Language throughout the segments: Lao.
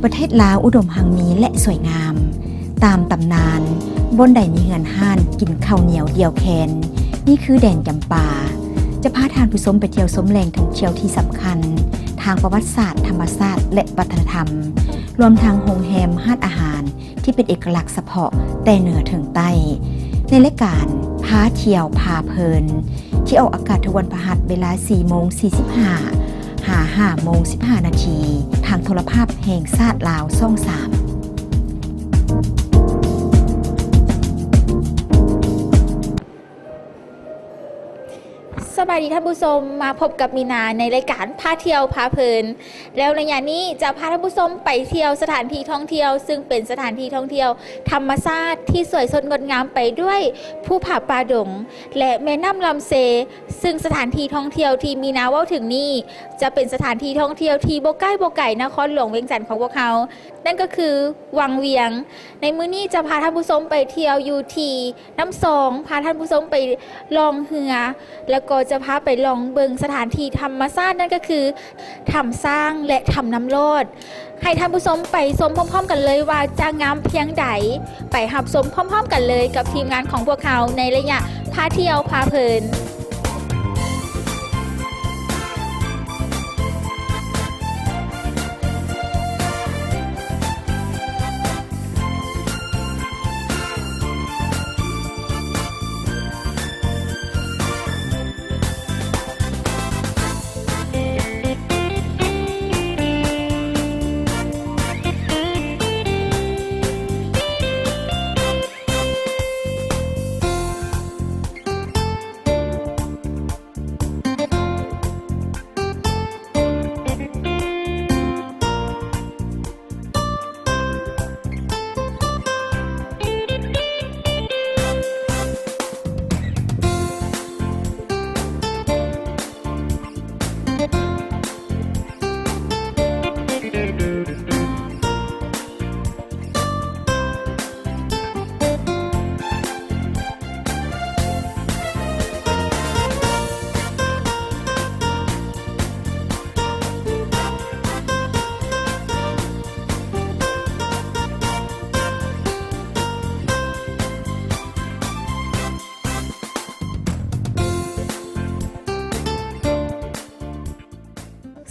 ປະເທດລາວອຸດົມຮັ່ງມີ ແລະ ສວຍງາມ. ຕາມຕຳນານ, ບ່ອນໃດມີເຮືອນຮ້ານກິນເຂົ້າໜຽວດຽວແຄນ, ນີ້ຄືແດນຈຳປາ. ຈະພາທ່ານຜູ້ຊົມໄປທ່ຽວຊົມແຫຼ່ງທ່ອງທ່ຽວທີ່ສຳຄັນທາງປະຫວັດສາດ, ທຳມະຊາດ ແລະ ວັດທະນະທຳ, ລວມທັງໂຮງແຮມ, ຮ້ານອາຫານທີ່ເປັນເອກະລັກສະເພາະແຕ່ເໜືອເຖິງໃຕ້. ໃນລາຍການພາທ່ຽວພາເພີນ ທີ່ອອກອາກາດທຸກວັນພະຫັດເວລາສີ່ໂມງສີ່ສິບຫ້າ ຫາຫ້າໂມງສິບຫ້ານາທີ ທາງໂທລະພາບແຫ່ງຊາດລາວ ຊ່ອງສາມ. ສະບາຍດີທ່ານຜູ້ຊົມ, ມາພົບກັບມີນາໃນລາຍການພາທ່ຽວພາເພີນ. ແລ້ວໄລຍະນີ້ຈະພາທ່ານຜູ້ຊົມໄປທ່ຽວສະຖານທີ່ທ່ອງທ່ຽວ ຊຶ່ງເປັນສະຖານທີ່ທ່ອງທ່ຽວທຳມະຊາດທີ່ສວຍສົດງົດງາມໄປດ້ວຍພູຜາປ່າດົງ ແລະ ແມ່ນ້ຳລຳເຊ, ຊຶ່ງສະຖານທີ່ທ່ອງທ່ຽວທີ່ມີນາເວົ້າເຖິງນີ້ ຈະເປັນສະຖານທີ່ທ່ອງທ່ຽວທີ່ບໍ່ໃກ້ບໍ່ໄກນະຄອນຫຼວງວຽງຈັນຂອງພວກເຮົາ, ນັ້ນກໍຄືວັງວຽງ. ໃນມື້ນີ້ຈະພາທ່ານຜູ້ຊົມໄປທ່ຽວຢູ່ທີ່ນ້ຳຊອງ, ພາທ່ານຜູ້ຊົມໄປລ່ອງເຮືອ, ແລ້ວກໍຈະພາໄປລ່ອງເບິ່ງສະຖານທີ່ທຳມະຊາດ, ນັ້ນກໍຄື ຖ້ຳຊ້າງ ແລະ ຖ້ຳນ້ຳລອດ. ໃຫ້ທ່ານຜູ້ຊົມໄປຊົມພ້ອມໆກັນເລີຍວ່າຈະງາມພຽງໃດ. ໄປຮັບຊົມພ້ອມໆກັນເລີຍກັບທີມງານຂອງພວກເຮົາໃນໄລຍະພາທ່ຽວພາເພີນ.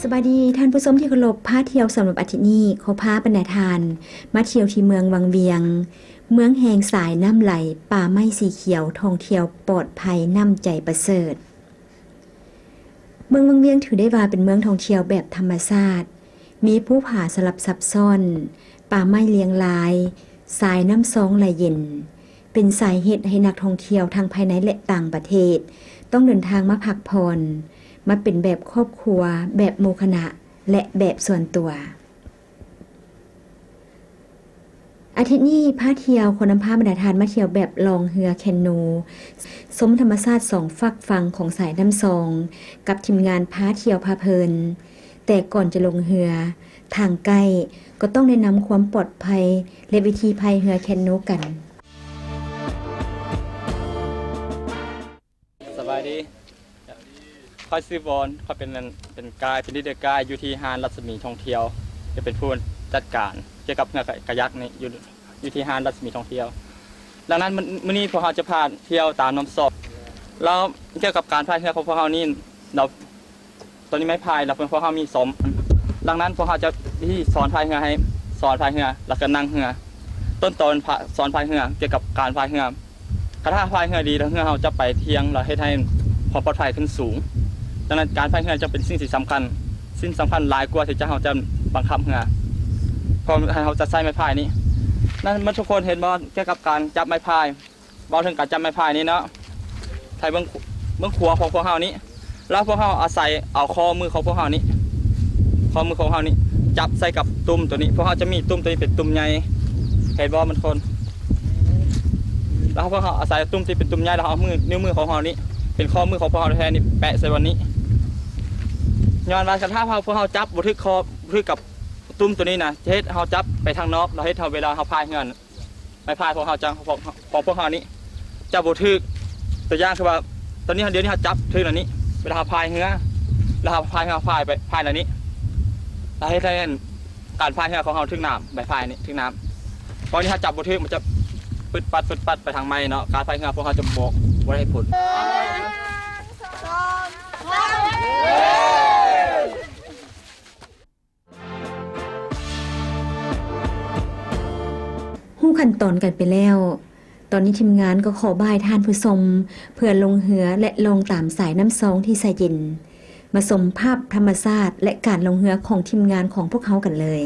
ສະບາຍດີທ່ານຜູ້ຊົມທີ່ເຄົາລົບ, ພາທ່ຽວສຳລັບອາທິດນີ້ ຂໍພາບັນດາທ່ານມາທ່ຽວທີ່ເມືອງວັງວຽງ, ເມືອງແຫ່ງສາຍນ້ຳໄຫຼ, ປ່າໄມ້ສີຂຽວ, ທ່ອງທ່ຽວປອດໄພ, ນ້ຳໃຈປະເສີດ. ເມືອງວັງວຽງຖືໄດ້ວ່າເປັນເມືອງທ່ອງທ່ຽວແບບທຳມະຊາດ, ມີພູຜາສະຫຼັບຊັບຊ້ອນ, ປ່າໄມ້ລຽງລາຍ, ສາຍນ້ຳຊອງໄຫຼເຢັນ, ເປັນສາເຫດໃຫ້ນັກທ່ອງທ່ຽວທັງພາຍໃນ ແລະ ຕ່າງປະເທດ ຕ້ອງເດີນທາງມາພັກຜ່ອນ, ມາເປັນແບບຄອບຄົວ, ແບບໝູ່ຄະນະ ແລະ ແບບສ່ວນຕົວ. ອາທິດນີ້ ພາທ່ຽວ ຂໍນຳພາບັນດາທ່ານມາທ່ຽວແບບລ່ອງເຮືອແຄນູ, ຊົມທຳມະຊາດສອງຟາກຝັ່ງຂອງສາຍນ້ຳຊອງ ກັບທີມງານພາທ່ຽວພາເພີນ. ແຕ່ກ່ອນຈະລົງເຮືອ, ທາງໄກກໍຕ້ອງແນະນຳຄວາມປອດໄພ ແລະ ວິທີພາຍເຮືອແຄນູກັນ. ສະບາຍດີ. ຂ້ອຍຊື່ວອນ, ຂ້ອຍເປັນ ເປັນກາຍ, ເປັນລີດເດີກາຍຢູ່ທີ່ຮ້ານລັດສະໝີທ່ອງທ່ຽວ, ຈະເປັນຜູ້ຈັດການກ່ຽວກັບເຮືອກາຍັກນີ້ ຢູ່ ຢູ່ທີ່ຮ້ານລັດສະໝີທ່ອງທ່ຽວ. ດັ່ງນັ້ນ ມື້ ມື້ນີ້ພວກເຮົາຈະພາທ່ຽວຕາມນ້ຳຊອງ ແລ້ວກ່ຽວກັບການພາຍເຮືອຂອງພວກເຮົານີ້ ລາວ ຕອນນີ້ໄມ້ພາຍລະ ພວກເຮົາມີສອງອັນ. ດັ່ງນັ້ນ ພວກເຮົາຈະ ທີ່ສອນພາຍເຮືອໃຫ້ ສອນພາຍເຮືອ ແລ້ວກໍນັ່ງເຮືອ. ຕົ້ນຕອນ ສອນພາຍເຮືອ ກ່ຽວກັບການພາຍເຮືອ. ຄັນຖ້າພາຍເຮືອດີ ແລ້ວເຮືອເຮົາຈະໄປທ່ຽງ ແລ້ວເຮັດໃຫ້ຄວາມປອດໄພຂຶ້ນສູງ. ດັ່ງນັ້ນ ການພາຍເຮືອຈຶ່ງເປັນສິ່ງທີ່ສຳຄັນ, ສິ່ງສຳຄັນຫຼາຍກວ່າທີ່ຈະ ເຮົາຈະບັງຄັບເຮືອ, ເພາະເຮົາຈະໃຊ້ໄມ້ພາຍນີ້. ນັ້ນ ເມື່ອທຸກຄົນເຫັນບໍ່ ກ່ຽວກັບການຈັບໄມ້ພາຍ? ເວົ້າເຖິງການຈັບໄມ້ພາຍນີ້ເນາະ, ໃຫ້ເບິ່ງ ເບິ່ງຂົວຂອງພວກເຮົານີ້ ແລ້ວພວກເຮົາອາໄສເອົາຂໍ້ມືຂອງພວກເຮົານີ້ ຂໍ້ມືຂອງເຮົານີ້ ຈັບໃສ່ກັບຕຸ້ມໂຕນີ້. ພວກເຮົາຈະມີຕຸ້ມໂຕນີ້ເປັນຕຸ້ມໃຫຍ່ ເຫັນບໍ່ມັນຄົນ? ແລ້ວພວກເຮົາອາໄສຕຸ້ມທີ່ເປັນຕຸ້ມໃຫຍ່ ແລ້ວເຮົາເອົາມື ນິ້ວມືຂອງເຮົານີ້ ເປັນຂໍ້ມືຂອງພວກເຮົາແທ້ໆນີ້ ແປະໃສ່ບ່ອນນີ້. ຍ້ອນວ່າຄັນຖ້າເຮົາ ພວກເຮົາຈັບບໍ່ຖືກຂໍ້ ບໍ່ຖືກກັບຕຸ້ມໂຕນີ້ນະ ຈະເຮັດເຮົາຈັບໄປທາງນອກ ແລ້ວເຮັດເຮົາ ເວລາເຮົາພາຍເຮືອ ໄມ້ພາຍຂອງເຮົາຈະ ຂອງ ຂອງພວກເຮົານີ້ຈະບໍ່ຖືກ. ຕົວຢ່າງຄືວ່າ ຕອນນີ້ ດຽວນີ້ເຮົາຈັບຖືກແລ້ວນີ້ ເວລາເຮົາພາຍເຮືອ ແລ້ວເຮົາພາຍ ເຮົາພາຍໄປ ພາຍແລ້ວນີ້ ແລ້ວເຮັດໃຫ້ອັນ ການພາຍເຮືອຂອງເຮົາຖືກນ້ຳ ໃບພາຍນີ້ຖືກນ້ຳ ເພາະນີ້ເຮົາຈັບບໍ່ຖືກ ມັນຈະປຶດປັດ ປຶດປັດໄປທາງໄມ້ເນາະ. ການພາຍເຮືອພວກເຮົາຈະບໍ່ ບໍ່ໄດ້ຜົນ. ຮູ້ຂັ້ນຕອນກັນໄປແລ້ວ, ຕອນນີ້ທີມງານກໍຂໍບາຍທ່ານຜູ້ຊົມ ເພື່ອລົງເຮືອ ແລະ ລ່ອງຕາມສາຍນ້ຳຊອງທີ່ໃສເຢັນ. ມາຊົມພາບທຳມະຊາດ ແລະ ການລ່ອງເຮືອຂອງທີມງານຂອງພວກເຮົາກັນເລີຍ.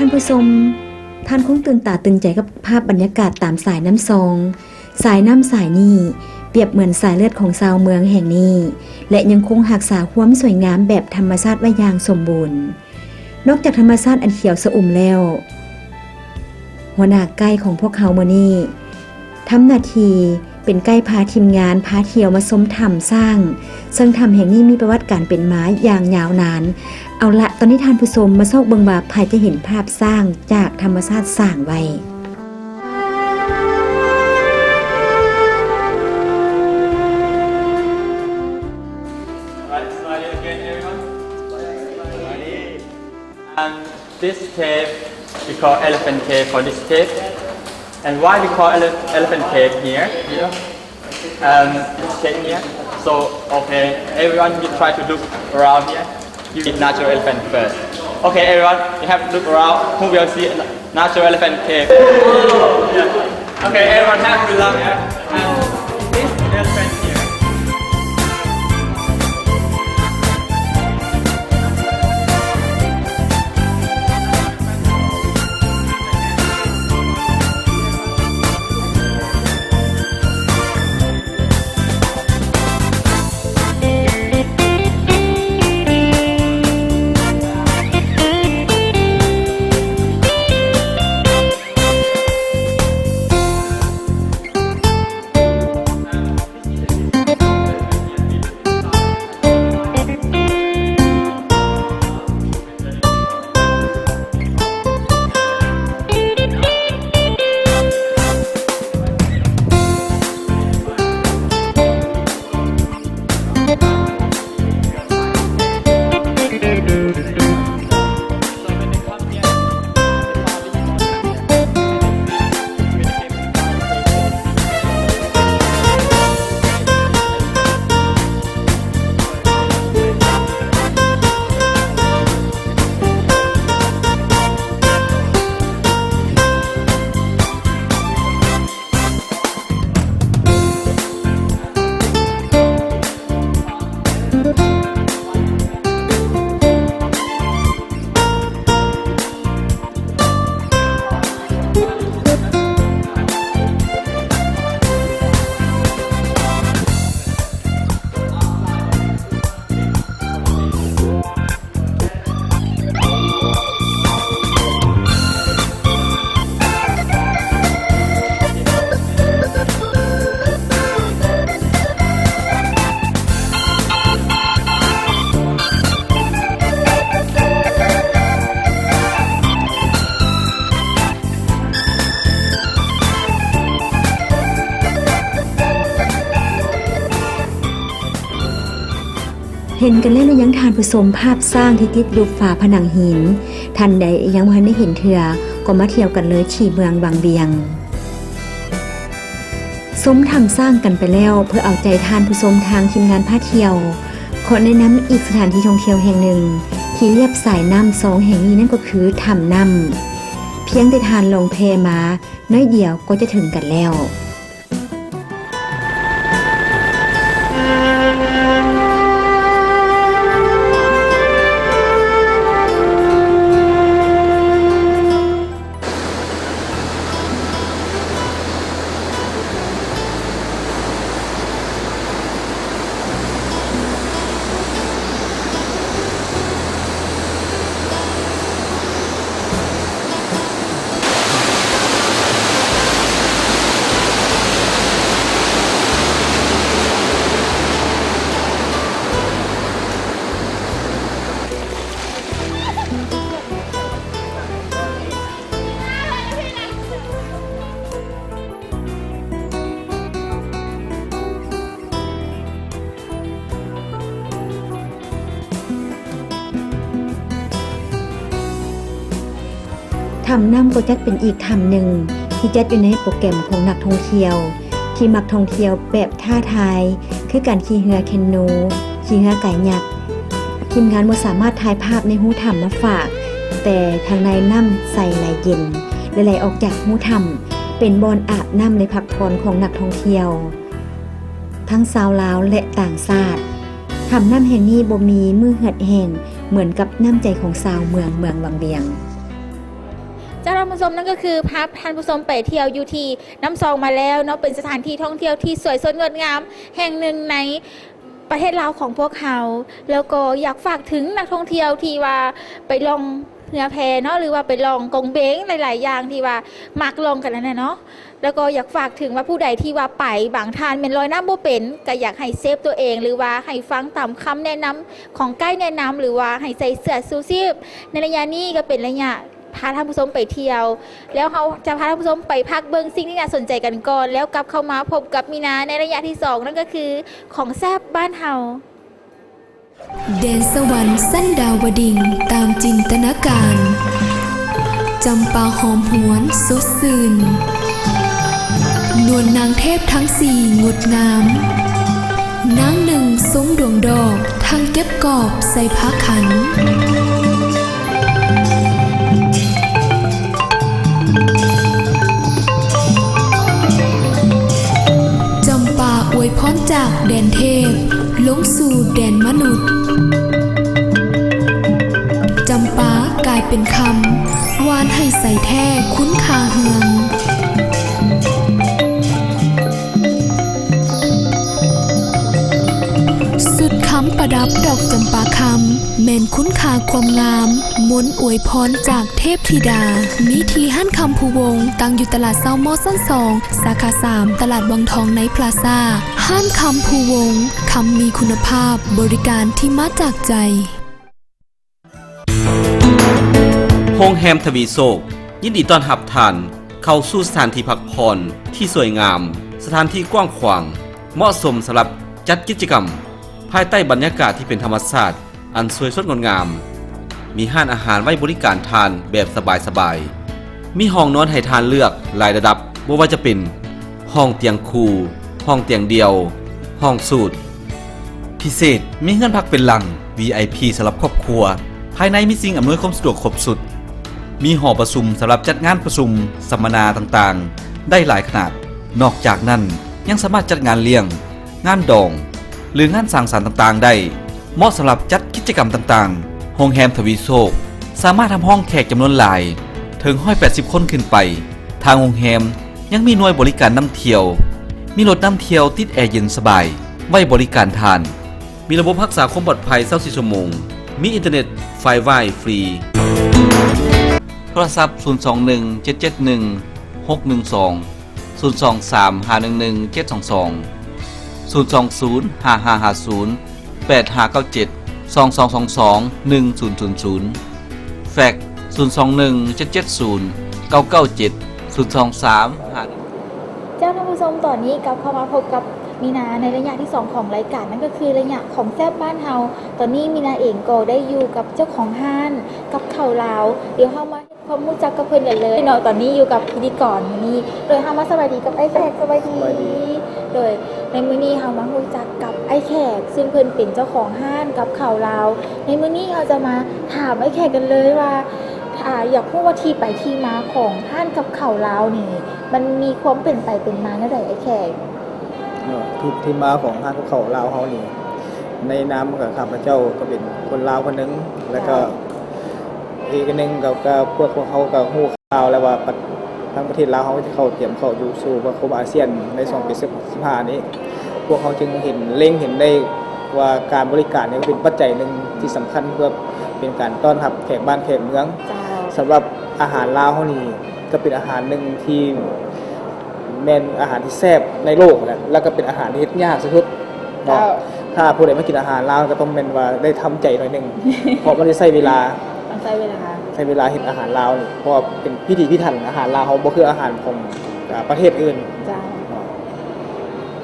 ທ່ານຜູ້ຊົມ, ທ່ານຄົງຕື່ນຕາຕື່ນໃຈກັບພາບບັນຍາກາດຕາມສາຍນ້ຳຊອງ. ສາຍນ້ຳສາຍນີ້ປຽບເໝືອນສາຍເລືອດຂອງຊາວເມືອງແຫ່ງນີ້ ແລະ ຍັງຄົງຮັກສາຄວາມສວຍງາມແບບທຳມະຊາດໄວ້ຢ່າງສົມບູນ. ນອກຈາກທຳມະຊາດອັນຂຽວຊະອຸ່ມແລ້ວ, ຫົວໜ້າໄກຂອງພວກເຮົາມື້ນີ້ ທຳໜ້າທີ່ເປັນໄກພາທີມງານພາທ່ຽວມາຊົມຖ້ຳຊ້າງ, ເຊິ່ງຖ້ຳແຫ່ງນີ້ມີປະຫວັດການເປັນມາຢ່າງຍາວນານ. ເອົາລະ, ຕອນນີ້ທ່ານຜູ້ຊົມມາຊອກເບິ່ງວ່າໃຜຈະເຫັນພາບຊ້າງຈາກທຳມະຊາດສ້າງໄວ້. Right, smiley again, everyone. Smiley. And this cave, we call Elephant Cave for this cave. And why we call ele-, Elephant Cave here? Um, this cave here. So, okay, everyone, you try to look around here. You see natural elephant first. Okay, everyone, you have to look around. Who will see a natural elephant cave? Yeah. Okay, everyone, have a good luck. And this elephant here. ເ ເຫັນກັນແລ້ວຫຼືຍັງທ່ານຜູ້ຊົມ? ພາບຊ້າງທີ່ຕິດຢູ່ຝາຜະໜັງຫີນ, ທ່ານໃດຍັງບໍ່ທັນໄດ້ເຫັນເທື່ອ ກໍມາທ່ຽວກັນເລີຍທີ່ເມືອງວັງວຽງ. ຊົມຖ້ຳຊ້າງກັນໄປແລ້ວ, ເພື່ອເອົາໃຈທ່ານຜູ້ຊົມ, ທາງທີມງານພາທ່ຽວ ຂໍແນະນຳອີກສະຖານທີ່ທ່ອງທ່ຽວແຫ່ງໜຶ່ງ ທີ່ລຽບສາຍນ້ຳຊອງແຫ່ງນີ້, ນັ້ນກໍຄືຖ້ຳນ້ຳ. ພຽງແຕ່ທ່ານລ່ອງແພມາໜ້ອຍດຽວກໍຈະເຖິງກັນແລ້ວ. ຖ້ຳນ້ຳກໍຈັດເປັນອີກຖ້ຳໜຶ່ງທີ່ຈັດຢູ່ໃນໂປຣແກຣມຂອງນັກທ່ອງທ່ຽວທີ່ມັກທ່ອງທ່ຽວແບບທ້າທາຍ ຄືການຂີ່ເຮືອແຄນູ, ຂີ່ເຮືອກາຍັກ. ທີມງານບໍ່ສາມາດຖ່າຍພາບໃນຮູຖ້ຳມາຝາກ, ແຕ່ທາງໃນນ້ຳໃສໄຫຼເຢັນ ແລະ ໄຫຼອອກຈາກຮູຖ້ຳ ເປັນບ່ອນອາບນ້ຳ ແລະ ພັກຜ່ອນຂອງນັກທ່ອງທ່ຽວ ທັງຊາວລາວ ແລະ ຕ່າງຊາດ. ຖ້ຳນ້ຳແຫ່ງນີ້ບໍ່ມີມື້ເຫືອດແຫ້ງ ເໝືອນກັບນ້ຳໃຈຂອງຊາວເມືອງ ເມືອງວັງວຽງ. ເຈົ້າ ທ່ານຜູ້ຊົມ, ນັ້ນກໍຄືພາທ່ານຜູ້ຊົມໄປທ່ຽວຢູ່ທີ່ນ້ຳຊອງມາແລ້ວເນາະ, ເປັນສະຖານທີ່ທ່ອງທ່ຽວທີ່ສວຍສົດງົດງາມແຫ່ງໜຶ່ງໃນ ປະເທດລາວຂອງພວກເຮົາ, ແລ້ວກໍຢາກຝາກເຖິງນັກທ່ອງທ່ຽວທີ່ວ່າໄປລ່ອງເຮືອແພເນາະ ຫຼືວ່າໄປລ່ອງກົງເບັງ ຫຼາຍໆຢ່າງທີ່ວ່າມັກລ່ອງກັນນັ້ນນະເນາະ. ແລ້ວກໍຢາກຝາກເຖິງວ່າຜູ້ໃດທີ່ວ່າໄປ ບາງທ່ານແມ່ນລອຍນ້ຳບໍ່ເປັນ, ກໍຢາກໃຫ້ເຊບຕົວເອງ ຫຼືວ່າໃຫ້ຟັງຕາມຄຳແນະນຳຂອງໄກແນະນຳ ຫຼືວ່າໃຫ້ໃສ່ເສື້ອຊູຊີບ. ໃນໄລຍະນີ້ກໍເປັນໄລຍະ ພາທ່ານຜູ້ຊົມໄປທ່ຽວ, ແລ້ວເຮົາຈະພາທ່ານຜູ້ຊົມໄປພັກເບິ່ງສິ່ງທີ່ໜ້າສົນໃຈກັນກ່ອນ, ແລ້ວກັບເຂົ້າມາພົບກັບມີນາໃນໄລຍະທີສອງ, ນັ້ນກໍຄືຂອງແຊບບ້ານເຮົາ. ແດນສະຫວັນຊັ້ນດາວະດິງຕາມຈິນຕະນາການ, ຈຳປາຫອມຫວນສົດຊື່ນ, ນວນນາງເທບທັງສີ່ງົດງາມ, ນາງໜຶ່ງຊົງດວງດອກ ທັງເກັບກອບໃສ່ຜ້າຂັນ. ຈຳປາອວຍພອນຈາກແດນເທບ ລົງສູ່ແດນມະນຸດ. ຈຳປາກາຍເປັນຄຳ ຫວານໃຫ້ໃສແທ້ຄຸນຄ່າເຮືອງ. ຊຸດຄຳປະດັບດອກຈຳປາຄຳ ແມ່ນຄຸນຄ່າຄວາມງາມ ມົນອວຍພອນຈາກເທບທິດາ. ມີທີ່ຮ້ານຄຳພູວົງ ຕັ້ງຢູ່ຕະຫຼາດເຊົ້າມໍຊັ້ນສອງ ສາຂາສາມ ຕະຫຼາດວັງທອງໃນພລາຊາ. ຮ້ານຄຳພູວົງ ຄຳມີຄຸນນະພາບ, ບໍລິການທີ່ມາຈາກໃຈ. ໂຮງແຮມທະວີໂຊກ ຍິນດີຕ້ອນຮັບທ່ານເຂົ້າສູ່ສະຖານທີ່ພັກຜ່ອນທີ່ສວຍງາມ, ສະຖານທີ່ກວ້າງຂວາງ, ເໝາະສົມສຳລັບຈັດກິດຈະກຳ ພາຍໃຕ້ບັນຍາກາດທີ່ເປັນທຳມະຊາດອັນສວຍສົດງົດງາມ. ມີຮ້ານອາຫານໄວ້ບໍລິການທ່ານແບບສະບາຍໆ. ມີຫ້ອງນອນໃຫ້ທ່ານເລືອກຫຼາຍລະດັບ, ບໍ່ວ່າຈະເປັນຫ້ອງຕຽງຄູ່, ຫ້ອງຕຽງດ່ຽວ, ຫ້ອງສູດ. ພິເສດ, ມີເຮືອນພັກເປັນຫຼັງ ວີໄອພີ ສຳລັບຄອບຄົວ. ພາຍໃນມີສິ່ງອຳນວຍຄວາມສະດວກຄົບຊຸດ. ມີຫໍປະຊຸມສຳລັບຈັດງານປະຊຸມ, ສຳມະນາຕ່າງໆ ໄດ້ຫຼາຍຂະໜາດ. ນອກຈາກນັ້ນ, ຍັງສາມາດຈັດງານລ້ຽງ, ງານດອງ ຫຼື ງານສັງສັນຕ່າງໆໄດ້. ເໝາະສຳລັບຈັດກິດຈະກຳຕ່າງໆ. ໂຮງແຮມທະວີໂຊກ ສາມາດຮັບຮອງແຂກຈຳນວນຫຼາຍ ເຖິງຮ້ອຍແປດສິບຄົນຂຶ້ນໄປ. ທາງໂຮງແຮມ ຍັງມີໜ່ວຍບໍລິການນຳທ່ຽວ, ມີລົດນຳທ່ຽວຕິດແອເຢັນສະບາຍ ໄວ້ບໍລິການທ່ານ, ມີລະບົບຮັກສາຄວາມປອດໄພຊາວສີ່ຊົ່ວໂມງ, ມີອິນເຕີເນັດໄຟວາຍຟຣີ. ໂທລະສັບ ສູນສອງໜຶ່ງ ເຈັດເຈັດໜຶ່ງ ຫົກໜຶ່ງສອງ, ສູນສອງສາມ ຫ້າໜຶ່ງໜຶ່ງ ເຈັດສອງສອງ, ສູນສອງສູນ ຫ້າຫ້າຫ້າສູນ ແປດຫ້າເກົ້າເຈັດ ສອງສອງສອງສອງ ໜຶ່ງສູນສູນສູນ, ແຟກ ສູນສອງໜຶ່ງ ເຈັດເຈັດສູນ ເກົ້າເກົ້າເຈັດ ສູນສອງສາມ ຫ້າ. ເຈົ້າ ທ່ານຜູ້ຊົມ, ຕອນນີ້ກັບເຂົ້າມາພົບກັບ ມີນາໃນໄລຍະທີສອງຂອງລາຍການ ນັ້ນກໍຄືໄລຍະຂອງແຊບບ້ານເຮົາ. ຕອນນີ້ມີນາເອງກໍໄດ້ຢູ່ກັບເຈົ້າຂອງຮ້ານກັບເຂົ້າລາວ. ດຽວເຮົາມາເຮັດຄວາມຮູ້ຈັກກັບເພິ່ນກັນເລີຍເນາະ. ຕອນນີ້ຢູ່ກັບພິທີກອນມື້ນີ້ ໂດຍເຮົາມາສະບາຍດີກັບອ້າຍແຂກ. ສະບາຍດີ. ສະບາຍດີ. ໂດຍໃນມື້ນີ້ເຮົາມາຮູ້ຈັກກັບອ້າຍແຂກ ຊຶ່ງເພິ່ນເປັນເຈົ້າຂອງຮ້ານກັບເຂົ້າລາວ. ໃນມື້ນີ້ເຮົາຈະມາຖາມອ້າຍແຂກກັນເລີຍວ່າ ຖ້າຢາກຮູ້ວ່າທີ່ໄປທີ່ມາຂອງຮ້ານກັບເຂົ້າລາວນີ້ ມັນມີຄວາມເປັນໄປເປັນມາແນວໃດອ້າຍແຂກ? ເນາະ ທີ່ ທີ່ມາຂອງຮ້ານກັບເຂົ້າລາວເຮົານີ້ ໃນນາມຂອງຂ້າພະເຈົ້າກໍເປັນຄົນລາວຄົນໜຶ່ງ ແລ້ວກໍ ເຈົ້າ ອີກອັນໜຶ່ງກໍ ກໍພວກ ພວກເຮົາກໍຮູ້ຂ່າວແລ້ວວ່າ ປະ ທາງປະເທດລາວເຮົາຈະເຂົ້າ ຕຽມເຂົ້າຢູ່ສູ່ສັງຄົມອາຊຽນໃນຊ່ວງປີສອງພັນສິບຫ້ານີ້ ພວກເຮົາຈຶ່ງເຫັນ ເລັງເຫັນໄດ້ວ່າການບໍລິການນີ້ກໍເປັນປັດໄຈໜຶ່ງທີ່ສຳຄັນ ເພື່ອເປັນການຕ້ອນຮັບແຂກບ້ານແຂກເມືອງ. ເຈົ້າ. ສຳລັບອາຫານລາວເຮົານີ້ ກໍເປັນອາຫານໜຶ່ງທີ່ແມ່ນອາຫານທີ່ແຊບໃນໂລກແຫຼະ ແລ້ວກໍເປັນອາຫານທີ່ເຮັດຍາກທີ່ສຸດເນາະ. ເຈົ້າ. ຖ້າຜູ້ໃດມາກິນອາຫານລາວກໍຕ້ອງແມ່ນວ່າໄດ້ທຳໃຈໜ້ອຍໜຶ່ງ ເພາະມັນໄດ້ໃຊ້ເວລາ ຕ້ອງໃຊ້ເວລາ ໃຊ້ເວລາເຮັດອາຫານລາວນີ້ ເພາະວ່າເປັນພິຖີພິຖັນ. ອາຫານລາວເຮົາບໍ່ຄືອາຫານຂອງ ອາ ປະເທດອື່ນ. ເຈົ້າ. ເນາະ.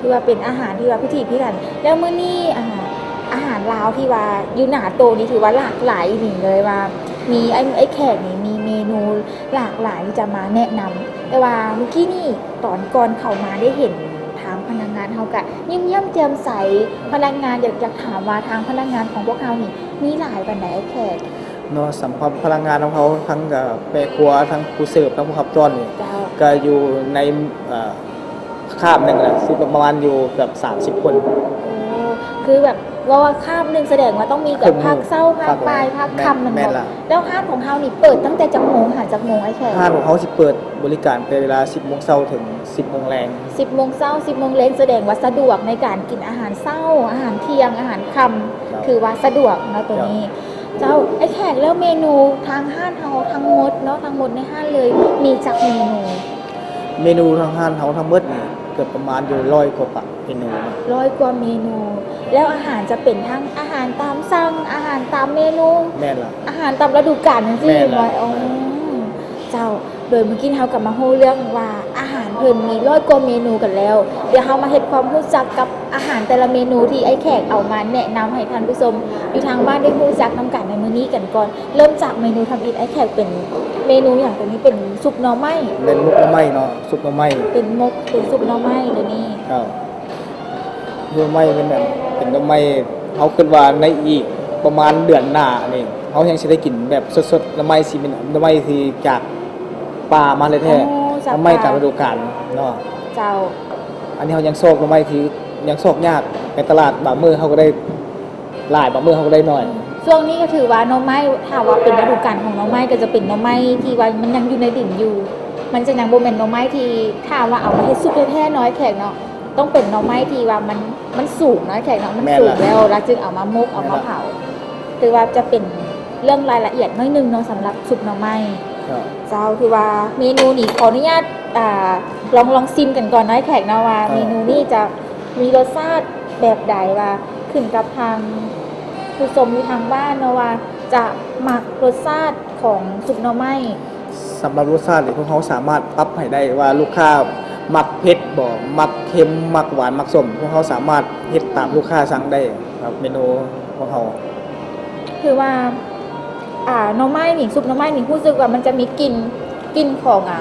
ຖືວ່າເປັນອາຫານທີ່ວ່າພິຖີພິຖັນ. ແລ້ວມື້ນີ້ ອາ ອາຫານລາວທີ່ວ່າຢູ່ໜ້າໂຕນີ້ຖືວ່າຫຼາກຫຼາຍອີ່ຫຼີເລີຍ ວ່າມີ ອ້າຍ ອ້າຍແຂກນີ້ມີເມນູຫຼາກຫຼາຍທີ່ຈະມາແນະນຳ. ແຕ່ວ່າມື້ກີ້ນີ້ຕອນກ່ອນເຂົ້າມາໄດ້ເຫັນທາງພະນັກງານເຮົາກະຍິ້ມແຍ້ມແຈ່ມໃສ. ພະນັກງານ ຢາກ ຢາກຖາມວ່າທາງພະນັກງານຂອງພວກເຮົານີ້ມີຫຼາຍປານໃດອ້າຍແຂກ? ເນາະ ສຳລັບພະນັກງານຂອງເຮົາ ທັງ ເອີ ແມ່ຄົວ ທັງຜູ້ເສີບ ທັງຜູ້ຮັບຕ້ອນນີ້ ເຈົ້າ ກໍຢູ່ໃນ ເອີ ຄາບໜຶ່ງນະ ຊິປະມານຢູ່ແບບສາມສິບຄົນ. ໂອ້ ຄືແບບເວົ້າວ່າຄາບໜຶ່ງສະແດງວ່າຕ້ອງມີແບບພາກເຊົ້າ ພາກບ່າຍ ພາກຄ່ຳ ແມ່ນບໍ່? ແລ້ວຮ້ານຂອງເຮົານີ້ເປີດຕັ້ງແຕ່ຈັກໂມງຫາຈັກໂມງອ້າຍແຂກ? ຮ້ານຂອງເຮົາຊິເປີດບໍລິການແຕ່ເວລາສິບໂມງເຊົ້າເຖິງສິບໂມງແລງ. ສິບໂມງເຊົ້າ ສິບໂມງແລງ ສະແດງວ່າສະດວກໃນການກິນອາຫານເຊົ້າ, ອາຫານທ່ຽງ, ອາຫານຄ່ຳ ເຈົ້າ ຖືວ່າສະດວກເນາະໂຕນີ້. ເຈົ້າ. ເຈົ້າ ອ້າຍແຂກ ແລ້ວເມນູທາງຮ້ານເຮົາທັງໝົດເນາະ ທັງໝົດໃນຮ້ານເລີຍ ມີຈັກເມນູ? ເມນູທາງຮ້ານເຮົາທັງໝົດນີ້ເກືອບປະມານຢູ່ຮ້ອຍກວ່າປະ ເມນູ ຮ້ອຍກວ່າເມນູ. ແລ້ວອາຫານຈະເປັນທັງອາຫານຕາມສັ່ງ, ອາຫານຕາມເມນູ, ແມ່ນລະ ອາຫານຕາມລະດູການຈັ່ງຊີ້ ແມ່ນລະ ແມ່ນບໍ່? ເຈົ້າ. ໂດຍມື້ກີ້ເຮົາກໍມາຮູ້ເລື່ອງວ່າອາຫານເພິ່ນມີຮ້ອຍກວ່າເມນູກັນແລ້ວ. ດຽວເຮົາມາເຮັດຄວາມຮູ້ຈັກກັບອາຫານແຕ່ລະເມນູທີ່ອ້າຍແຂກເອົາມາແນະນຳໃຫ້ທ່ານຜູ້ຊົມຢູ່ທາງບ້ານໄດ້ຮູ້ຈັກນຳກັນໃນມື້ນີ້ກັນກ່ອນ. ເລີ່ມຈາກເມນູທຳອິດ ອ້າຍແຂກ ເປັນເມນູຫຍັງ? ໂຕນີ້ເປັນຊຸບໜໍ່ໄມ້ ເປັນໝົກໜໍ່ໄມ້ເນາະ. ຊຸບໜໍ່ໄມ້ ເປັນໝົກ ເປັນຊຸບໜໍ່ໄມ້ໂຕນີ້. ເຈົ້າ. ໜໍ່ໄມ້ເປັນແບບ ເປັນໜໍ່ໄມ້ ເຮົາຄິດວ່າໃນອີກປະມານເດືອນໜ້ານີ້ ເຮົາຍັງຊິໄດ້ກິນແບບສົດໆ. ໜໍ່ໄມ້ຊິເປັນໜໍ່ໄມ້ທີ່ຈາກປ່າມາແທ້ໆ. ອໍ ຈາກປ່າ ໜໍ່ໄມ້ຕາມລະດູການເນາະ. ເຈົ້າ. ອັນນີ້ເຮົາຍັງຊອກໜໍ່ໄມ້ທີ່ຍັງຊອກຍາກ ໃນຕະຫຼາດບາງມື້ເຮົາກໍໄດ້ຫຼາຍ ບາງມື້ເຮົາກໍໄດ້ໜ້ອຍ. ຊ່ວງນີ້ກໍຖືວ່າໜໍ່ໄມ້ ຖ້າວ່າເປັນລະດູການຂອງໜໍ່ໄມ້ ກໍຈະເປັນໜໍ່ໄມ້ທີ່ວ່າມັນຍັງຢູ່ໃນດິນຢູ່ ມັນຈະຍັງບໍ່ແມ່ນໜໍ່ໄມ້ທີ່ ຖ້າວ່າເອົາມາເຮັດຊຸບແທ້ໆ ເນາະ ອ້າຍແຂກເນາະ. ຕ້ອງເປັນໜໍ່ໄມ້ທີ່ວ່າມັນ ມັນສູງເນາະ ອ້າຍແຂກເນາະ ມັນສູງແລ້ວ ແມ່ນລະ ລະຈຶ່ງເອົາມາໝົກ ແມ່ນລະ ເອົາມາເຜົາ. ຖືວ່າຈະເປັນເລື່ອງລາຍລະອຽດໜ້ອຍໜຶ່ງເນາະ ສຳລັບຊຸບໜໍ່ໄມ້. ເຈົ້າ. ເຈົ້າ. ຖືວ່າເມນູນີ້ຂໍອະນຸຍາດ ອ່າ ລອງ ລອງຊິມກັນກ່ອນເນາະ ອ້າຍແຂກເນາະ ວ່າ ເຈົ້າ ເມນູນີ້ຈະມີລົດຊາດແບບໃດ ວ່າຂຶ້ນກັບທາງຜູ້ຊົມຢູ່ທາງບ້ານເນາະ ວ່າຈະມັກລົດຊາດຂອງຊຸບໜໍ່ໄມ້. ສຳລັບລົດຊາດນີ້ ພວກເຮົາສາມາດປັບໃຫ້ໄດ້ວ່າລູກຄ້າມັກເຜັດບໍ່ ມັກເຄັມ ມັກຫວານ ມັກສົ້ມ ພວກເຮົາສາມາດເຮັດຕາມລູກຄ້າສັ່ງໄດ້ ເມນູຂອງເຮົາ. ຄືວ່າ ອ່າ ໜໍ່ໄມ້ນີ້ ຊຸບໜໍ່ໄມ້ນີ້ ຮູ້ສຶກວ່າມັນຈະມີກິ່ນ ກິ່ນຂອງ ອ່າ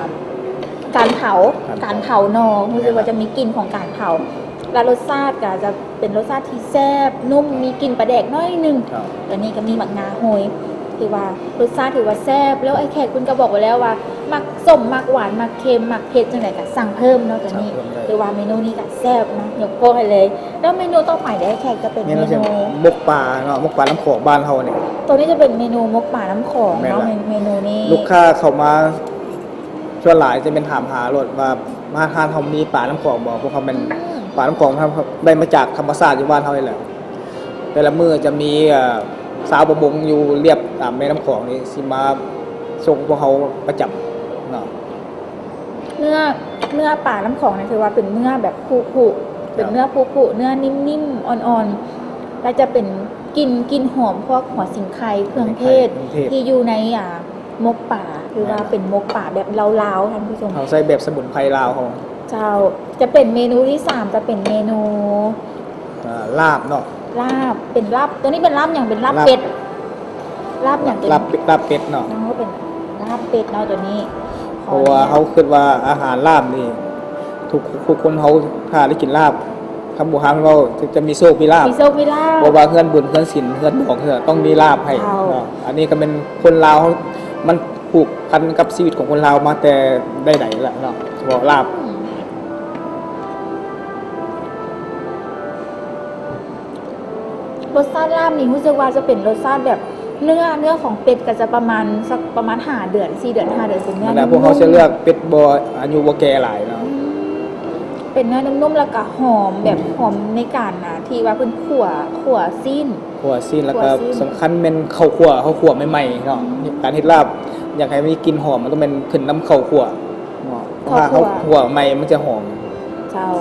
ການເຜົາ ການເຜົາ ການເຜົາໜໍ່ ຮູ້ສຶກວ່າຈະມີກິ່ນຂອງການເຜົາ ແລະ ລົດຊາດກໍຈະ ເປັນລົດຊາດທີ່ແຊບ ນຸ້ມ ມີກິ່ນປາແດກໜ້ອຍໜຶ່ງ. ເຈົ້າ. ແລ້ວນີ້ກໍມີໝາກງາໂຮຍ ຖືວ່າລົດຊາດຖືວ່າແຊບ. ແລ້ວອ້າຍແຂກເພິ່ນກໍບອກໄວ້ແລ້ວວ່າ ມັກສົ້ມ ມັກຫວານ ມັກເຄັມ ມັກເຜັດ ຈັ່ງໃດກໍສັ່ງເພີ່ມເນາະ. ໂຕນີ້ ສັ່ງເພີ່ມໄດ້ ຖືວ່າເມນູນີ້ກໍແຊບເນາະ ຍົກໂປ້ໃຫ້ເລີຍ. ແລ້ວເມນູຕໍ່ໄປເດ້ ແຂກ ຈະເປັນເມນູ ໝົກປາເນາະ ໝົກປານ້ຳຂອງບ້ານເຮົານີ້. ໂຕນີ້ຈະເປັນເມນູໝົກປານ້ຳຂອງເນາະ. ແມ່ນລະ. ເມ ເມນູນີ້ ລູກຄ້າເຂົ້າມາ ສ່ວນຫຼາຍຈະແມ່ນຖາມຫາໂລດວ່າ ມາຮ້ານເຮົາມີປານ້ຳຂອງບໍ່? ພວກເຮົາແມ່ນ ອືມ ປານ້ຳຂອງ ໄດ້ມາຈາກທຳມະຊາດຢູ່ບ້ານເຮົານີ້ແຫຼະ. ແຕ່ລະມື້ຈະມີ ເອີ ຊາວປະມົງຢູ່ລຽບຕາມແມ່ນ້ຳຂອງນີ້ ຊິມາສົ່ງພວກເຮົາປະຈຳເນາະ. ເນື້ອ ເນື້ອປານ້ຳຂອງນີ້ຖືວ່າເປັນເນື້ອແບບຜຸໆ ເປັນເນື້ອຜຸໆ ເນື້ອນິ້ມໆ ອ່ອນໆ ແລະ ຈະເປັນກິ່ນ ກິ່ນຫອມພວກຫົວສີໄຄ ເຄື່ອງເທດ ເຄື່ອງເທດ ທີ່ຢູ່ໃນ ອ່າ ໝົກປາ ຄືວ່າ ແມ່ນລະ ເປັນໝົກປາແບບລາວໆ ທ່ານຜູ້ຊົມ ເຮົາໃຊ້ແບບສະໝຸນໄພລາວເຮົາ. ເຈົ້າ ຈະເປັນເມນູທີສາມ ຈະເປັນເມນູ ອ່າ ລາບເນາະ ລາບ ເປັນລາບ ຕົວນີ້ເປັນລາບຫຍັງ? ເປັນລາບ ລາບ ເປັດ ລາບຫຍັງ? ລາບ ລາບເປັດເນາະ ເນາະ ເປັນລາບເປັດເນາະຕົວນີ້ ເພາະວ່າເຮົາຄິດວ່າອາຫານລາບນີ້ ທຸກ ທຸກຄົນເຮົາຖ້າໄດ້ກິນລາບ ຄຳບູຮານເວົ້າຈະ ຈະມີໂຊກມີລາບ ມີໂຊກມີລາບ ບໍ່ວ່າເຮືອນບຸນເຮືອນສິນເຮືອນດອງ ຕ້ອງມີລາບໃຫ້ເນາະ. ອັນນີ້ກໍແມ່ນຄົນລາວເຮົາ ມັນຜູກພັນກັບຊີວິດຂອງຄົນລາວມາແຕ່ໃດໆແລ້ວເນາະ ເວົ້າລາບ. ອືມ ລົດຊາດລາບນີ້ຮູ້ສຶກວ່າຈະເປັນລົດຊາດແບບເນື້ອ ເນື້ອຂອງເປັດກໍຈະປະມານ ສັກປະມານຫ້າເດືອນ ສີ່ເດືອນ ຫ້າເດືອນ ເປັນເນື້ອນຸ້ມໆ. ແມ່ນລະ ພວກເຮົາຈະເລືອກເປັດບໍ່ອາຍຸບໍ່ແກ່ຫຼາຍເນາະ. ອືມ ເປັນເນື້ອນຸ້ມໆ ແລ້ວກໍຫອມ ແບບຫອມໃນການ ອ່າ ທີ່ວ່າເພິ່ນຂົ້ວ ຂົ້ວຊີ້ນ ຂົ້ວຊີ້ນ ແລ້ວກໍ ຂົ້ວຊີ້ນ ສຳຄັນແມ່ນເຂົ້າຂົ້ວ ເຂົ້າຂົ້ວໃໝ່ໆເນາະ. ອືມ ການເຮັດລາບຢາກໃຫ້ມີກິ່ນຫອມ ມັນຕ້ອງແມ່ນຂຶ້ນນຳເຂົ້າຂົ້ວເນາະ ເພາະວ່າເຂົ້າຂົ້ວ ເຂົ້າຂົ້ວໃໝ່ມັນຈະຫອມ. ເຈົ້າ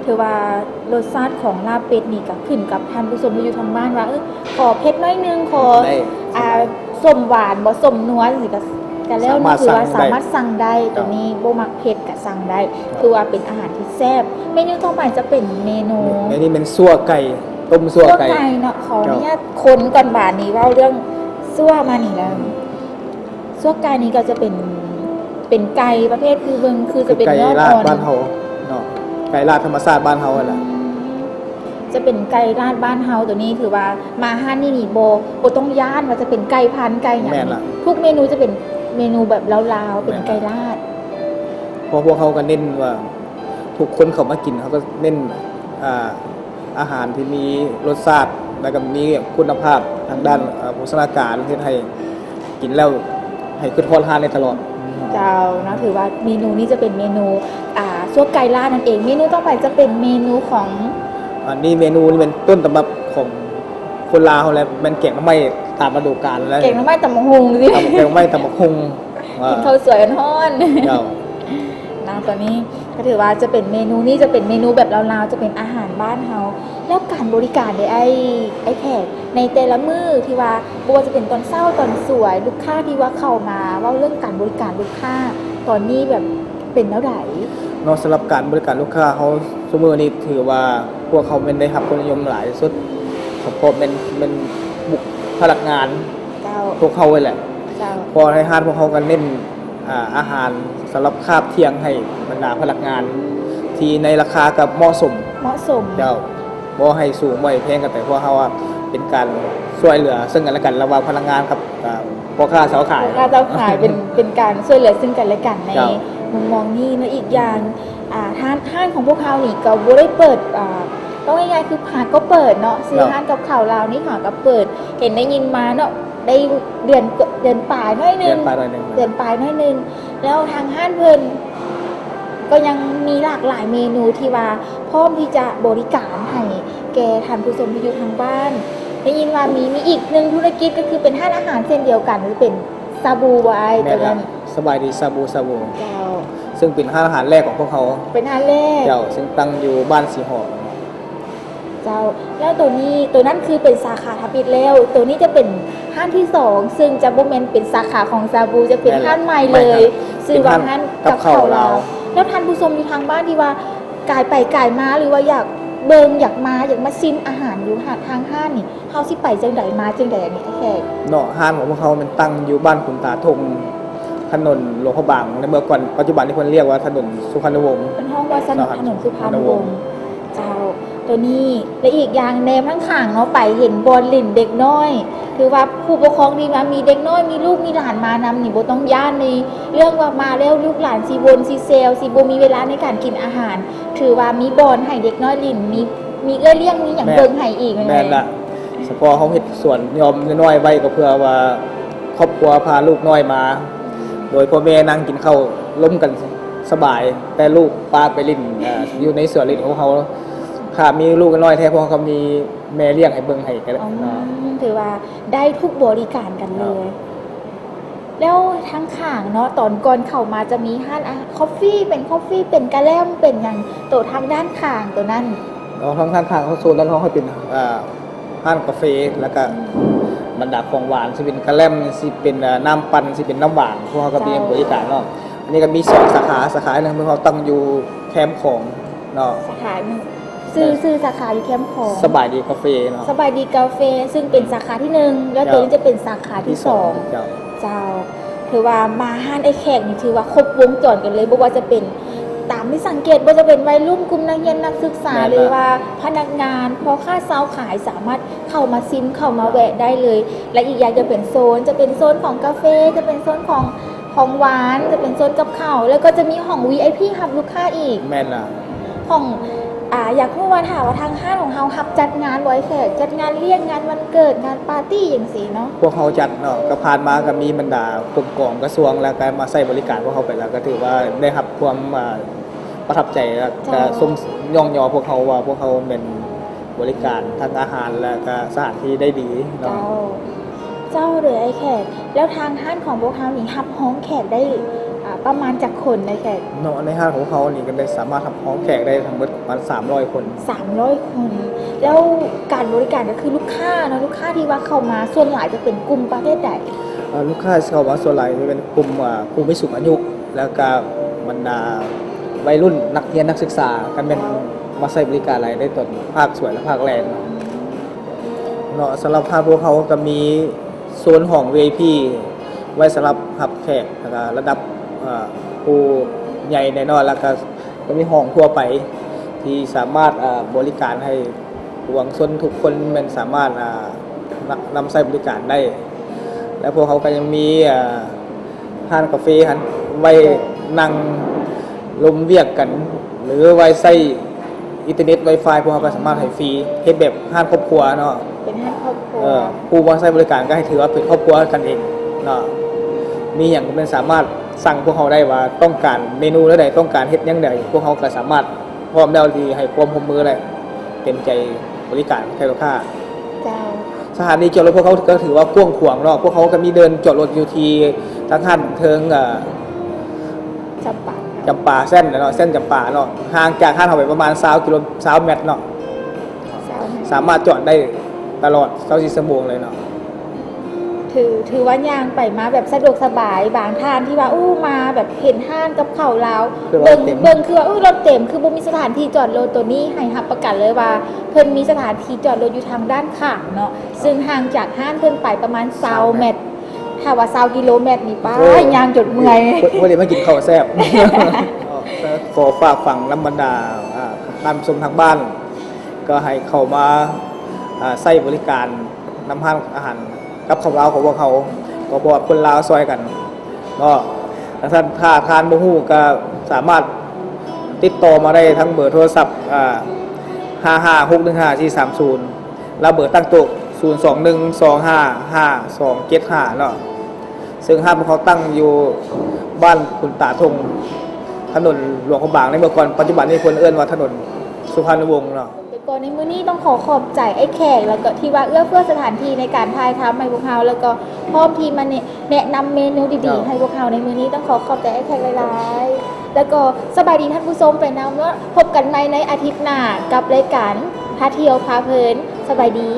ຖືວ່າລົດຊາດຂອງລາບເປັດນີ້ກໍຂຶ້ນກັບທ່ານຜູ້ຊົມທີ່ຢູ່ທາງບ້ານວ່າ ເອີ ຂໍເຜັດໜ້ອຍໜຶ່ງ ຂໍ ໄດ້ ອ່າ ສົມຫວານບໍ່ ສົມນົວຈັ່ງຊີ້ກໍ ກໍແລ້ວ ສາມາດ ຖືວ່າ ສັ່ງໄດ້ ສາມາດສັ່ງໄດ້. ເຈົ້າ ຕົວນີ້ບໍ່ມັກເຜັດກໍສັ່ງໄດ້. ເຈົ້າ ຖືວ່າເປັນອາຫານທີ່ແຊບ. ເມນູຕໍ່ໄປຈະເປັນເມນູ ເມ ເມນູນີ້ແມ່ນຊົ່ວໄກ່ ຕົ້ມຊົ່ວໄກ່ ຊົ່ວໄກ່ເນາະ. ຂໍອະນຸຍາດ ເຈົ້າ ຄົນກ່ອນບາດນີ້ ເວົ້າເລື່ອງຊົ່ວມານີ້ແລ້ວ. ອືມ ຊົ່ວໄກ່ນີ້ກໍຈະເປັນ ເປັນໄກ່ປະເພດຄືເບິ່ງ ຄືຈະເປັນ ຄືໄກ່ລາດບ້ານເຮົາເນາະ ເນື້ອອ່ອນ ເນາະ ໄກ່ລາດທຳມະຊາດບ້ານເຮົາຫັ້ນລະ. ອືມ ຈະເປັນໄກ່ລາດບ້ານເຮົາ. ຕົວນີ້ຖືວ່າມາຮ້ານນີ້ນີ້ບໍ່ ບໍ່ຕ້ອງຢ້ານວ່າຈະເປັນໄກ່ພັນໄກ່ຫຍັງ. ແມ່ນລະ ທຸກເມນູຈະເປັນເມນູແບບລາວໆ ເປັນໄກ່ລາດ. ແມ່ນລະ ເພາະພວກເຮົາກໍເນັ້ນວ່າ ທຸກຄົນເຂົ້າມາກິນ ເຮົາກໍເນັ້ນ ອ່າ ອາຫານທີ່ມີລົດຊາດ ແລ້ວກໍມີຄຸນນະພາບທາງດ້ານ ອືມ ເອີ່ ໂພຊະນາການ ເຮັດໃຫ້ກິນແລ້ວໃຫ້ຄິດຮອດຮ້ານໄດ້ຕະຫຼອດ. ເຈົ້າເນາະ ຖືວ່າເມນູນີ້ຈະເປັນເມນູ ອ່າ ຊົ່ວໄກ່ລາດນັ້ນເອງ. ເມນູຕໍ່ໄປຈະເປັນເມນູຂອງ ອັນນີ້ເມນູນີ້ແມ່ນຕົ້ນຕຳລັບຂອງຄົນລາວເຮົາແຫຼະ ແມ່ນແກງໜໍ່ໄມ້ຕາມລະດູການແລ້ວ. ແກງໜໍ່ໄມ້ຕຳບັກຫຸ່ງ ຕຳ ແກງໜໍ່ໄມ້ຕຳບັກຫຸ່ງ ກິນເຂົ້າສວຍຮ້ອນໆ. ເຈົ້າ ເນາະ ຕົວນີ້ ກໍຖືວ່າຈະເປັນເມນູນີ້ຈະເປັນເມນູແບບລາວໆ ຈະເປັນອາຫານບ້ານເຮົາ. ແລ້ວການບໍລິການເດ ອ້າຍ ອ້າຍແຂກ ໃນແຕ່ລະມື້ທີ່ວ່າ ບໍ່ວ່າຈະເປັນຕອນເຊົ້າຕອນສວຍ ລູກຄ້າທີ່ວ່າເຂົ້າມາ ເວົ້າເລື່ອງການບໍລິການລູກຄ້າ ຕອນນີ້ແບບເປັນແນວໃດເນາະ? ສຳລັບການບໍລິການລູກຄ້າເຮົາ ຊຸມື້ນີ້ຖືວ່າພວກເຮົາແມ່ນໄດ້ຮັບຄວາມນິຍົມຫຼາຍທີ່ສຸດ ສະເພາະແມ່ນ ແມ່ນບຸກ ພະນັກງານ ເຈົ້າ ພວກເຮົານີ້ແຫຼະ. ເຈົ້າ ເພາະໃນຮ້ານພວກເຮົາກໍເນັ້ນ ອ່າ ອາຫານສຳລັບຄາບທ່ຽງໃຫ້ບັນດາພະນັກງານ ທີ່ໃນລາຄາກໍເໝາະສົມ ເໝາະສົມ ເຈົ້າ ບໍ່ໃຫ້ສູງບໍ່ໃຫ້ແພງເກີນໄປ ເພາະເຮົາວ່າເປັນການຊ່ວຍເຫຼືອເຊິ່ງກັນແລະກັນ ລະຫວ່າງພະນັກງານກັບ ອ່າ ພໍ່ຄ້າຊາວຂາຍ ພໍ່ຄ້າຊາວຂາຍ ເປັນ ເປັນການຊ່ວຍເຫຼືອເຊິ່ງກັນແລະກັນໃນ ເຈົ້າ ມຸມມອງນີ້ເນາະ. ອີກຢ່າງ ອ່າ ຮ້ານ ຮ້ານຂອງພວກເຮົານີ້ກໍບໍ່ໄດ້ເປີດ ອ່າ ເວົ້າງ່າຍໆ ຄືຫາກໍເປີດເນາະ ຊື່ ເຈົ້າ ຮ້ານກັບເຂົ້າລາວນີ້ຫາກໍເປີດ ເຫັນໄດ້ຍິນມາເນາະ ໄດ້ເດືອນ ເດືອນປາຍໜ້ອຍໜຶ່ງ ເດືອນປາຍໜ້ອຍໜຶ່ງ ເດືອນປາຍໜ້ອຍໜຶ່ງ. ແລ້ວທາງຮ້ານເພິ່ນກໍຍັງມີຫຼາກຫຼາຍເມນູທີ່ວ່າພ້ອມທີ່ຈະບໍລິການໃຫ້ແກ່ທ່ານຜູ້ຊົມທີ່ຢູ່ທາງບ້ານ. ໄດ້ຍິນວ່າມີ ມີອີກໜຶ່ງທຸລະກິດ ກໍຄືເປັນຮ້ານອາຫານເຊັ່ນດຽວກັນ ຫຼືເປັນຊາບູບໍ່ອ້າຍ? ແມ່ນລະ ສະບາຍດີຊາບູ ຊາບູ ເຈົ້າ ເຊິ່ງເປັນຮ້ານອາຫານແລກຂອງພວກເຮົາ ເປັນຮ້ານແລກ ເຈົ້າ ເຊິ່ງຕັ້ງຢູ່ບ້ານສີຫອມ. ເຈົ້າ ແລ້ວໂຕນີ້ ໂຕນັ້ນຄືເປັນສາຂາທຳອິດແລ້ວ ໂຕນີ້ຈະເປັນຮ້ານທີສອງ ເຊິ່ງຈະບໍ່ແມ່ນເປັນສາຂາຂອງຊາບູ ຈະເປັນ ແມ່ນລະ ຮ້ານໃໝ່ເລີຍ ແມ່ນລະ ຊື່ວ່າຮ້ານ ເປັນຮ້ານ ກັບເຂົ້າລາວ ກັບເຂົ້າລາວ. ແລ້ວທ່ານຜູ້ຊົມຢູ່ທາງບ້ານທີ່ວ່າກາຍໄປກາຍມາ ຫຼືວ່າຢາກເບິ່ງຢາກມາ ຢາກມາຊິມອາຫານຢູ່ທາງຮ້ານນີ້ ເຮົາຊິໄປຈັ່ງໃດມາຈັ່ງໃດ ອັນນີ້ອ້າຍແຂກ? ເນາະ ຮ້ານຂອງພວກເຮົາແມ່ນຕັ້ງຢູ່ບ້ານຂຸນຕາທົ່ງ ຖະໜົນຫຼວງພະບາງ ໃນເມື່ອກ່ອນ ປັດຈຸບັນນີ້ເພິ່ນຮຽກວ່າຖະໜົນສຸພານຸວົງ ເພິ່ນຮ້ອງວ່າຖະໜົນ ຖະໜົນສຸພານຸວົງ ສຸພານຸວົງ ເຈົ້າ. ໂຕນີ້ ແລະ ອີກຢ່າງແນມທາງຂ້າງເນາະ ໄປເຫັນບ່ອນຫຼິ້ນເດັກນ້ອຍ ຖືວ່າຜູ້ປົກຄອງທີ່ວ່າມີເດັກນ້ອຍ ມີລູກມີຫຼານມານຳນີ້ ບໍ່ຕ້ອງຢ້ານໃນເລື່ອງວ່າມາແລ້ວລູກຫຼານຊິວົນຊິແຊວ ຊິບໍ່ມີເວລາໃນການກິນອາຫານ ຖືວ່າມີບ່ອນໃຫ້ເດັກນ້ອຍຫຼິ້ນ ມີ ມີເອື້ອຍລ້ຽງ ມີຫຍັງ ແມ່ນ ເບິ່ງໃຫ້ອີກ ແມ່ນ ແມ່ນລະ. ສະເພາະເຮົາເຮັດສວນຍອມນ້ອຍໆໄວ້ ກໍເພື່ອວ່າຄອບຄົວພາລູກນ້ອຍມາ ໂດຍພໍ່ແມ່ນັ່ງກິນເຂົ້າລົມກັນສະບາຍ ແຕ່ລູກປາໄປຫຼິ້ນ ເອີ ຢູ່ໃນສວນຫຼິ້ນຂອງເຮົາ. ຖ້າມີລູກນ້ອຍແທ້ ພວກເຮົາກໍມີແມ່ລ້ຽງໃຫ້ເບິ່ງໃຫ້ກໍໄດ້ ອືມ ເນາະ ຖືວ່າໄດ້ທຸກບໍລິການກັນເລີຍ. ເຈົ້າ. ແລ້ວທາງຂ້າງເນາະ ຕອນກ່ອນເຂົ້າມາຈະມີຮ້ານອາ ຄອບຟີ ເປັນຄອບຟີ ເປັນກະແລັມ ເປັນຫຍັງ ໂຕທາງດ້ານຂ້າງໂຕນັ້ນ? ເນາະ ທາງ ທາງຂ້າງຂອງໂຊນນັ້ນເຮົາໃຫ້ເປັນ ອ່າ ຮ້ານກາເຟ ແລ້ວກະ ອືມ ບັນດາຂອງຫວານ ຊິເປັນກະແລັມ ຊິເປັນ ອ່າ ນ້ຳປັ່ນ ຊິເປັນນ້ຳຫວານ ພວກເຮົາກໍມີ ເຈົ້າ ບໍລິການເນາະ. ອັນນີ້ກໍມີສອງສາຂາ, ສາຂາໜຶ່ງຂອງເຮົາຕັ້ງຢູ່ແຄມຂອງເນາະ ສາຂາໜຶ່ງ ຊື່ ເອີ ຊື່ສາຂາຢູ່ແຄມຂອງ ສະບາຍດີກາເຟເນາະ ສະບາຍດີກາເຟ ຊຶ່ງເປັນສາຂາທີໜຶ່ງ ແລ້ວ ເຈົ້າ ໂຕນີ້ຈະເປັນສາຂາທີສອງ ທີສອງ ເຈົ້າ ເຈົ້າ. ຖືວ່າມາຮ້ານອ້າຍແຂກນີ້ຖືວ່າຄົບວົງຈອນກັນເລີຍ ບໍ່ວ່າຈະເປັນ ຕາມທີ່ສັງເກດ ບໍ່ວ່າຈະເປັນໄວລຸ້ນ ກຸ່ມນັກຮຽນນັກສຶກສາ ແມ່ນລະ ຫຼືວ່າພະນັກງານ ພໍ່ຄ້າຊາວຂາຍ ສາມາດເຂົ້າມາຊິມ ເຂົ້າມາແວະໄດ້ເລີຍ ແລະ ອີກຢ່າງຈະເປັນໂຊນ ຈະເປັນໂຊນຂອງກາເຟ ຈະເປັນໂຊນຂອງ ຂອງຫວານ ຈະເປັນໂຊນກັບເຂົ້າ ແລ້ວກໍຈະມີຫ້ອງ ວີໄອພີ ຮັບລູກຄ້າອີກ. ແມ່ນລະ ຫ້ອງ ອາ ຢາກຮູ້ວ່າ ຖ້າວ່າທາງຮ້ານຂອງເຮົາຮັບຈັດງານບໍ່ອ້າຍແຂກ? ຈັດງານລ້ຽງ, ງານວັນເກີດ, ງານປາຕີ້ຫຍັງຊີ້ເນາະ? ພວກເຮົາຈັດເນາະ, ກໍຜ່ານມາກໍມີບັນດາກົມກອງກະຊວງ ແລ້ວກໍມາໃຊ້ບໍລິການພວກເຮົາໄປ ແລ້ວກໍຖືວ່າໄດ້ຮັບຄວາມ ອາ ປະທັບໃຈ ແລ້ວກໍ ເຈົ້າ ຊົມຍ້ອງຍໍພວກເຮົາວ່າ ພວກເຮົາແມ່ນ ບໍລິການທັງອາຫານ ແລະກະສະຖານທີ່ໄດ້ດີເນາະ. ເຈົ້າ ເຈົ້າ ໂດຍອ້າຍແຂກ ແລ້ວທາງຮ້ານຂອງພວກເຮົານີ້ຮັບຮອງແຂກໄດ້ ອາ ປະມານຈັກຄົນອ້າຍແຂກ? ເນາະ ໃນຮ້ານຂອງເຮົານີ້ກໍໄດ້ສາມາດຮັບຮອງແຂກໄດ້ທັງໝົດປະມານສາມຮ້ອຍຄົນ. ສາມຮ້ອຍຄົນ. ແລ້ວການບໍລິການກໍຄືລູກຄ້າເນາະ ລູກຄ້າທີ່ວ່າເຂົ້າມາສ່ວນຫຼາຍຈະເປັນກຸ່ມປະເພດໃດ? ເອີ ລູກຄ້າທີ່ເຂົ້າມາສ່ວນຫຼາຍຈະເປັນກຸ່ມ ອາ ຜູ້ມີສູງອາຍຸ ແລ້ວກະບັນດາໄວລຸ້ນ ນັກຮຽນນັກສຶກສາ ຄັນແມ່ນມາໃຊ້ບໍລິການຫຼາຍໃນຕອນພາກສວຍ ແລະ ພາກແລງເນາະ. ສຳລັບຮ້ານພວກເຮົາກໍມີໂຊນຫ້ອງ ວີໄອພີ ໄວ້ສຳລັບຮັບແຂກ ແລ້ວກໍລະດັບ ເອີ ຜູ້ໃຫຍ່ແນ່ນອນ ແລ້ວກໍ ກໍມີຫ້ອງທົ່ວໄປທີ່ສາມາດ ເອີ ບໍລິການໃຫ້ປວງຊົນທຸກຄົນແມ່ນສາມາດ ອາ ນຳໃຊ້ບໍລິການໄດ້ ແລະ ພວກເຮົາກໍຍັງມີ ອາ ຮ້ານກາເຟຫັ້ນ ໄວ້ນັ່ງລົມວຽກກັນ ຫຼືໄວ້ໃຊ້ອິນເຕີເນັດ ວາຍຟາຍ ພວກເຮົາກໍສາມາດໃຫ້ຟຣີ ເຮັດແບບຮ້ານຄອບຄົວເນາະ. ເປັນຮ້ານຄອບຄົວ. ເອີ ຜູ້ມາໃຊ້ບໍລິການກໍໃຫ້ຖືວ່າເປັນຄອບຄົວກັນເອງເນາະ. ມີຫຍັງກໍແມ່ນສາມາດສັ່ງພວກເຮົາໄດ້ວ່າຕ້ອງການເມນູແນວໃດ ຕ້ອງການເຮັດຫຍັງໃດ ພວກເຮົາກໍສາມາດພ້ອມແລ້ວທີ່ໃຫ້ຄວາມຮ່ວມມື ແລະ ເຕັມໃຈບໍລິການໃຫ້ລູກຄ້າ. ເຈົ້າ. ສະຖານທີ່ຈອດລົດພວກເຮົາກໍຖືວ່າກວ້າງຂວາງເນາະ, ພວກເຮົາກໍມີເດີ່ນຈອດລົດຢູ່ທີ່ທາງຮ້ານເທິງ ເອີ ຈຳປາ ຈຳປາແຊນເນາະ, ແຊນຈຳປາເນາະ, ຫ່າງຈາກຮ້ານເຮົາໄປປະມານຊາວກິໂລ ຊາວແມັດເນາະ. ຊາວແມັດ. ສາມາດຈອດໄດ້ຕະຫຼອດຊາວສີ່ຊົ່ວໂມງເລີຍເນາະ. ຖື ຖືວ່າຍ່າງໄປມາແບບສະດວກສະບາຍ. ບາງທ່ານທີ່ວ່າ ໂອ້ ມາແບບເຫັນຮ້ານກັບເຂົ້າລາວ ເບິ່ງ ເບິ່ງຄືວ່າ ໂອ້ ລົດເຕັມ ຄືບໍ່ມີສະຖານທີ່ຈອດລົດ, ໂຕນີ້ໃຫ້ຮັບປະກັນເລີຍວ່າ ເພິ່ນມີສະຖານທີ່ຈອດລົດຢູ່ທາງດ້ານຂ້າງເນາະ, ຊຶ່ງຫ່າງຈາກຮ້ານເພິ່ນໄປປະມານຊາວແມັດ. ຖ້າວ່າຊາວກິໂລແມັດນີ້ ປ້າ ໂອ້ ຍ່າງຈົນເມື່ອຍ. ພໍດີມາກິນເຂົ້າແຊບ. ຂໍຝາກຝັງນຳບັນດາ ອາ ທ່ານຜູ້ຊົມທາງບ້ານ ກໍໃຫ້ເຂົ້າມາ ອາ ໃຊ້ບໍລິການນຳຮ້ານອາຫານ ກັບເຂົ້າລາວຂອງພວກເຮົາ ກໍເພາະວ່າຄົນລາວຊ່ອຍກັນເນາະ. ແລ້ວທ່ານ ຖ້າທ່ານບໍ່ຮູ້ກໍສາມາດຕິດຕໍ່ມາໄດ້ທາງເບີໂທລະສັບ ອາ ຫ້າຫ້າຫົກໜຶ່ງຫ້າສີ່ສາມສູນ ແລະ ເບີຕັ້ງໂຕະ ສູນສອງໜຶ່ງສອງຫ້າຫ້າສອງເຈັດຫ້າເນາະ. ເຊິ່ງຮ້ານພວກເຮົາຕັ້ງຢູ່ບ້ານຂຸນຕາທົ່ງ ຖະໜົນຫຼວງພະບາງໃນເມື່ອກ່ອນ, ປັດຈຸບັນນີ້ເພິ່ນເອີ້ນວ່າຖະໜົນສຸພານຸວົງເນາະ. ແລ້ວກໍໃນມື້ນີ້ຕ້ອງຂໍຂອບໃຈອ້າຍແຂກ ແລ້ວກໍທີ່ວ່າເອື້ອເຟື້ອສະຖານທີ່ໃນການຖ່າຍທຳໃຫ້ພວກເຮົາ ແລ້ວກໍພ້ອມທີ່ມາແນະ ແນະນຳເມນູດີໆ ເຈົ້າ ໃຫ້ພວກເຮົາໃນມື້ນີ້. ຕ້ອງຂໍຂອບໃຈອ້າຍແຂກຫຼາຍໆ ແລ້ວກໍສະບາຍດີທ່ານຜູ້ຊົມໄປນຳເນາະ. ພົບກັນໃໝ່ໃນອາທິດໜ້າກັບລາຍການພາທ່ຽວພາເພີນ. ສະບາຍດີ.